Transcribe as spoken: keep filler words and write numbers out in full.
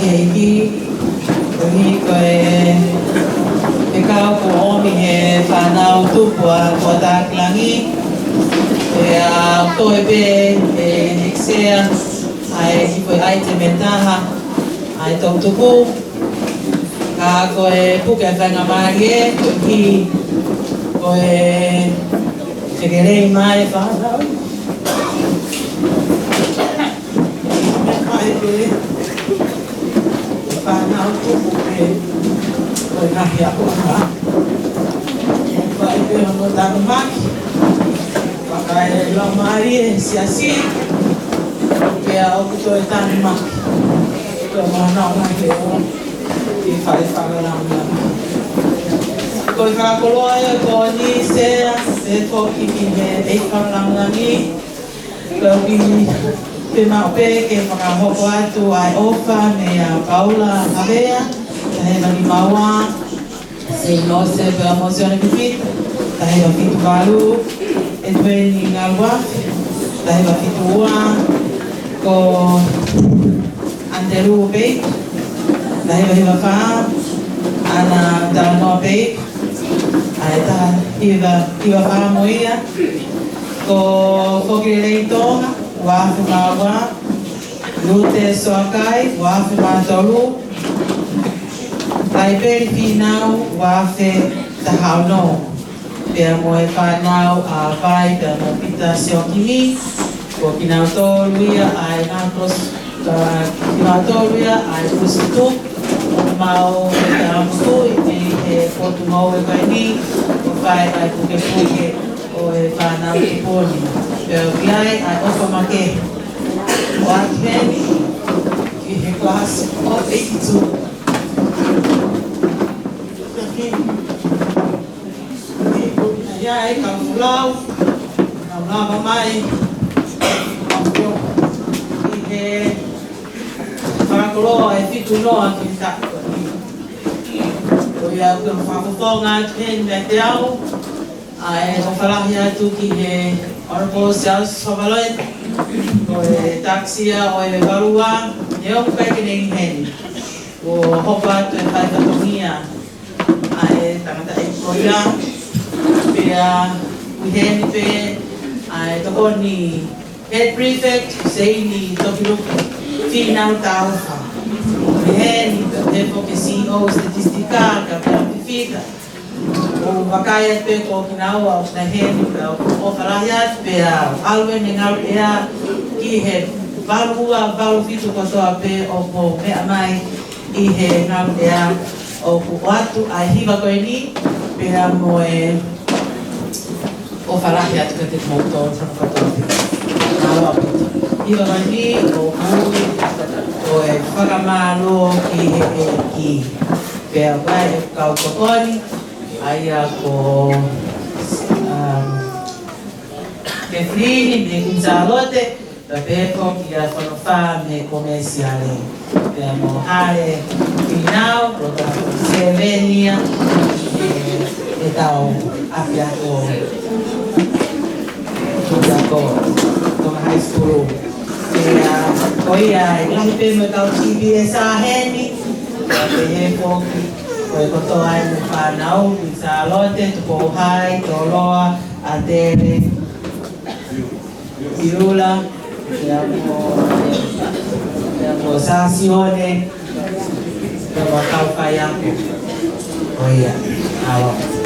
He ʻEiki, koeʻuhi ko e fekau kuo ʻomi he fānau tupu ʻa Toa Taki Langi, pea toe pē ʻe hekesea ʻa e kiʻi foʻi ʻaitemi ʻe taha ʻa e toʻutupu. Ka ko e puke faingamālie, koeʻuhi ko e fekelei mai fānau. Mai pē fānau tupu pē ko e ngaahi ʻaponga. Mai pē hono tanumaki. Fakalaumālie siasi. Pea ʻoku toe tanumaki. Toe manaʻo mai pē ʻo e fai fakalaumālie. Ko e fakakoloa ia ko eni Sea, pea foki ki he ʻEiki Fakalaumālie. Pea ʻoku ou fiemaʻu pē ke fakahoko atu ʻa e ʻofa meia Paula Havea, taha hiva nima ua, Seinose Pelamosione Pipita, taha hiva fitu valu, ʻEtueni Ngaluafe, taha hiva fitu ua, ko Antelū Pei, taha hiva hiva fā, ʻAna Talanoa Pei, ʻa e taha hiva hiva fā mo ia, ko Foki Lelei Tonga, ua afe mā ua, Lute Soakai, ua afe mā tolu, Taipeli Fīnau, ua afe taha ono. Pea mo e fānau ʻa Vai, pea mo Pita Siokimi, ko kinautolu ia ʻa e ngaahi kos-, ʻa, kinautolu ia ʻa e kositupu, ʻoku mau fetaulaki mei he potu ngoue ko eni, ʻo fai ʻa e pukepuke ʻo e fānau tupu ni. Pea ʻoku ʻi ai ʻa e ʻofa makehe. ʻOatu heni ki he kalasi ʻo e ʻeiki tū. Ia e kau lau, kau lava mai, ʻi he fakakoloa e fitu noa ki he taʻu. Ko ia ʻoku ou fakafofonga atu heni meiate au, ʻa e ʻofa lahi atu ki he Honourable Siaosi Sovaloi, ko e takisia ʻo e valu ua, neongo ʻikai ke ne ʻi heni. ʻO hoko atu e fai fatongia ʻa e tangataʻeiki ko ia, pea ʻi heni pē ʻa e tokoni Head Prefect, Seini Tokiluki Fīnau Taufa. ʻI heni pē foki e C E O Statistika, Kapea Pifita. ʻOku ou vakai atu pē ko kinaua ʻoku nau ʻi heni, pea ʻoku ou ʻofa lahi atu pea ʻalu eni e ngaluʻea ki he valu ua, valu fitu kotoa pē ʻoku meʻa mai ʻi he ngaluʻea. ʻOku ʻoatu ʻa e hiva ko eni, pea mo e ʻofa lahi atu kiate kimoutolu kotoa pē. Mālō ʻaupito. Hiva ko eni ʻoku ui ko e fakamālō ki he ʻEiki. Pea ʻoku ʻi ai e kau tokoni, ʻa ia ko, um, Kefilini mei Kuini Sālote, pea pehē foki kia Fonofā mei Komēsiale. Pea mo Hale Fīnau, ko e seveni ia, ʻe, ʻetau ʻapiako, ʻapiako Tonga High School. Pea ko ia, ʻi he lahi pē mo e kau T V S ʻi heni, pea pehē foki, ko e kotoa e fānau, Kuini Sālote, Tupou High, Toloa, ʻAtele, Piula, pea mo, pea mo Sāsione, pea mo e kau faiako. Ko ia, ʻalu.